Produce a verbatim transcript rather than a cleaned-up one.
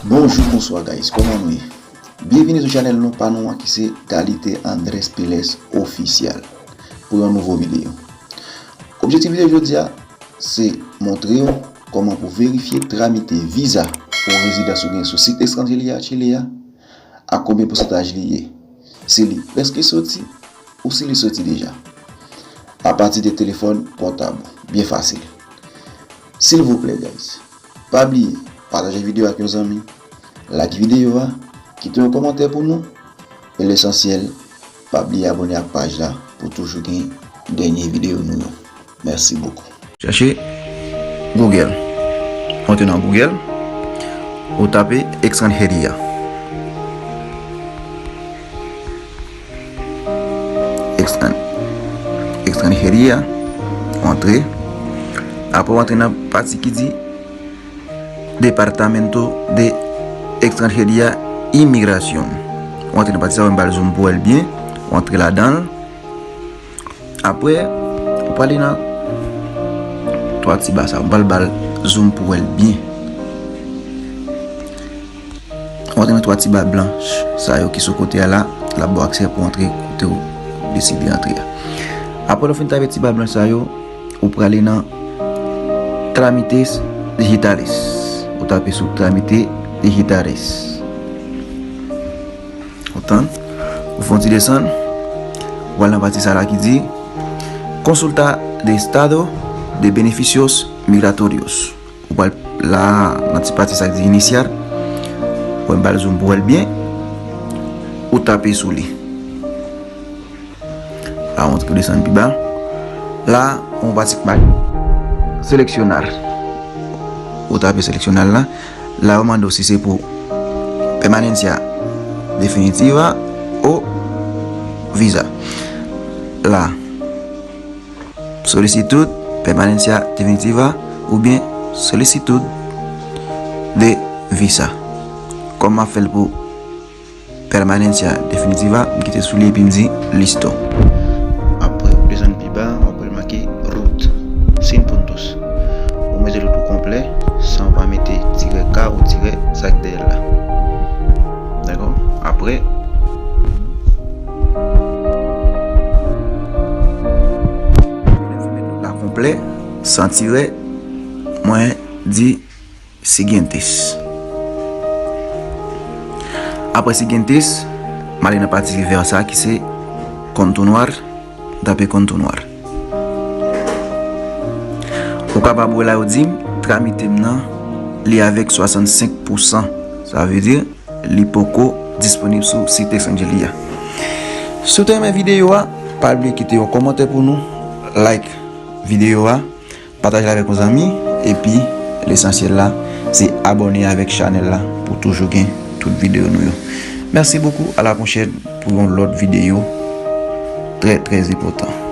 Bonjou, bonswa guys, kòman nou ye? Byenvini sou chanèl nou pa nou an ki se Kalite Andres Peles Official pou yon nouvo videyo. Objektif videyo jodi a se montre w kòman pou verifye tramite viza pou rezidans ou gen sou sit Extranjeria Chile a, ak konbyen pousantaj li ye. Si li prèske soti ou si li soti deja. Apati de telefòn pòtab ou. Byen fasil. Silvouplè guys, pa bliye pataje videyo ak yon zanmi, like videyo a, kite yon kòmantè pou nou, e lesansyèl, pa bliye abòne ak paj la pou toujou gen dènye videyo nou yo. Mèsi bokou. Chèche Google. Ou antre nan Google, ou tape Extranjeria. Extran-, Extranjeria, ou antre. Apre ou antre nan pati ki di Departamento de Extranjería y Migración. Ou antre nan pati sa, ou ba l zoom pou wè l byen. Ou antre ladan l. Apre, ou prale nan twa ti ba sa, ou ba l ba l zoom pou wè l byen. Ou antre nan twa ti ba blanch sa yo ki sou kote a la, l ap ba w aksè pou antre kote w deside antre a. Apre lè w fin tape ti ba blanch sa yo, ou prale nan Trámites Digitales. Ou tape sou Trámites Digitales. Ou tann, ou fè yon ti desann, ou al nan pati sa la ki di Consulta de Estado de Beneficios Migratorios. Ou pral la, nan ti pati sa ki di iniciar, ou wè m ba l zoom pou wè l byen, ou tape sou li. La, ou desann pi ba. La, ou pati k mache seleccionar. Ou tape seleccionar la. La, yo mande w si se pou permanencia definitiva o visa. La, solicitud permanencia definitiva oubyen solicitud de visa. Kòm m ap fè l pou permanencia definitiva, m kite sou li epi m di listo. Apre, ou desann pi ba, w ap wè l make root, sin puntos. Ou mete l tou konplè, san w pa mete tirè K ou tirè sa k dèyè l la. Dakò? Apre, la konplè, san tirè, mwen di siguientes. Apre siguientes, m ale nan pati vè sa ki se continuar, m tape continuar. Ou kapab wè la yo di m, tramite m nan, li avèk swasannsenk pousan. Sa vle di, li poko disponib sou sit Extranjeria. Si w te renmen videyo a, pa bliye kite yon kòmantè pou nou, like videyo a, pataje l avèk yon zanmi, epi lesansyèl la, se abòne avèk chanèl la pou toujou gen tout videyo nou yo. Mèsi bokou, a la pwochèn pou yon lòt videyo trè, trè enpòtan.